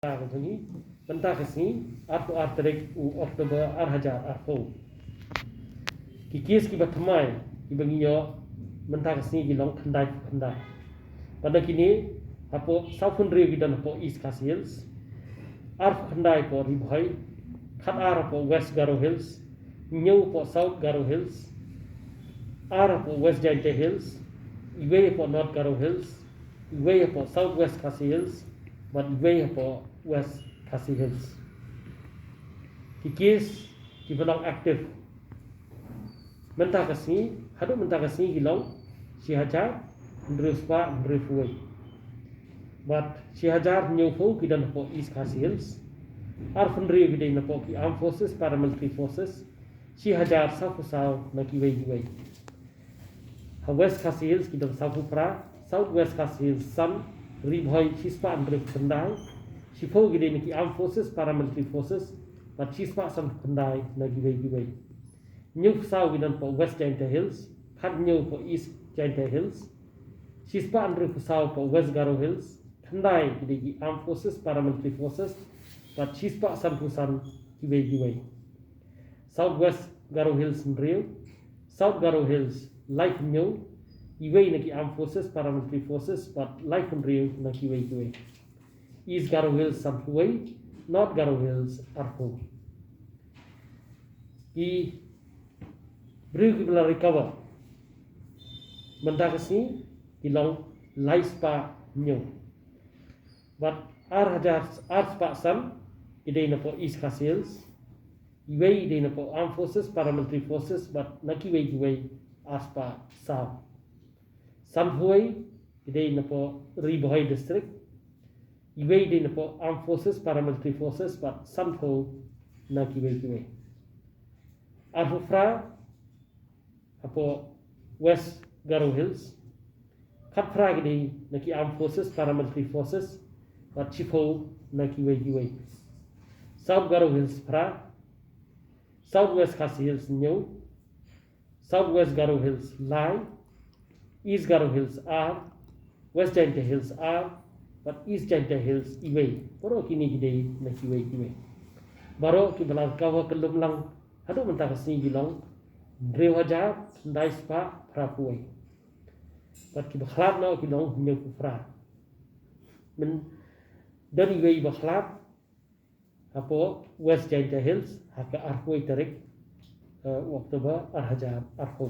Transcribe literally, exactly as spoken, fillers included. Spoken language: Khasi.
Ka jong ngi, mynta ka sngi, arphew ar tarik u October ar hajar arphew. Ki case kiba thymmai, kiba ngi ïoh, mynta ka sngi ki long khyndai khyndai. Bad na kine, hapoh sawphew hynriew ki don hapoh East Khasi Hills, arphew khyndai hapoh Ri Bhoi, khatar hapoh West Garo Hills, hynñiew hapoh South Garo Hills, ar hapoh West Jaintia Hills, iwei hapoh North Garo Hills, iwei hapoh South West Khasi Hills, bad iwei hapoh West Khasi Hills. Ki case kiba long active mynta ka sngi, haduh mynta ka sngi ki long shi hajar hynriew spah hynriewphew wei. Bad shi hajar hynñiewphew ki don hapoh East Khasi Hills, arphew hynriew ki dei napoh ki Armed Forces, Paramilitary Forces, shi hajar sawphew saw na kiwei kiwei. Ha West Khasi Hills ki don sawphew phra, South West Khasi Hills san, Ri Bhoi shi spah hynriewphew khyndai, shiphew ki dei na ki Armed Forces, Paramilitary Forces, bad shi spah sanphew khyndai na kiwei kiwei. Hynñiewphew saw ki don hapoh West Jaintia Hills, khathynñiew hapoh East Jaintia Hills, shi spah hynriewphew saw hapoh West Garo Hills, khyndai ki dei ki Armed Forces, Paramilitary Forces, bad shi spah sanphew san kiwei kiwei. South West Garo Hills hynriew, South Garo Hills laiphew hynñiew, iwei na ki Armed Forces, Paramilitary Forces, bad laiphew hynriew na kiwei kiwei. East Garo Hills sanphew wei, North Garo Hills arphew. Ki briew kiba la recover mynta ka sngi ki long lai spah hynñiew. Bad ar hajar ar spah san ki dei napoh East Khasi Hills, iwei dei napoh Armed Forces, Paramilitary Forces, bad na kiwei kiwei ar spah saw. Sanphew wei ki dei napoh Ri Bhoi District, iwei dei napoh Armed Forces, Paramilitary Forces, bad sanphew na kiwei kiwei. Arphew phra hapoh West Garo Hills, khatphra ki dei na ki Armed Forces, Paramilitary Forces, bad shiphew na kiwei kiwei. South Garo Hills phra, South West Khasi Hills hynñiew, South West Garo Hills lai, East Garo Hills ar, West Jaintia Hills ar, bad East Jaintia Hills iwei. Baroh kine ki dei na kiwei kiwei. Baroh kiba la recover kyllum lang haduh mynta ka sngi ki long hynriew hajar khyndai spah phraphew wei. Bad kiba khlad noh ki long hynñiewphew phra. Mynta don iwei iba khlad hapoh West Jaintia Hills ha ka arphew wei tarik, eh, October ar hajar arphew.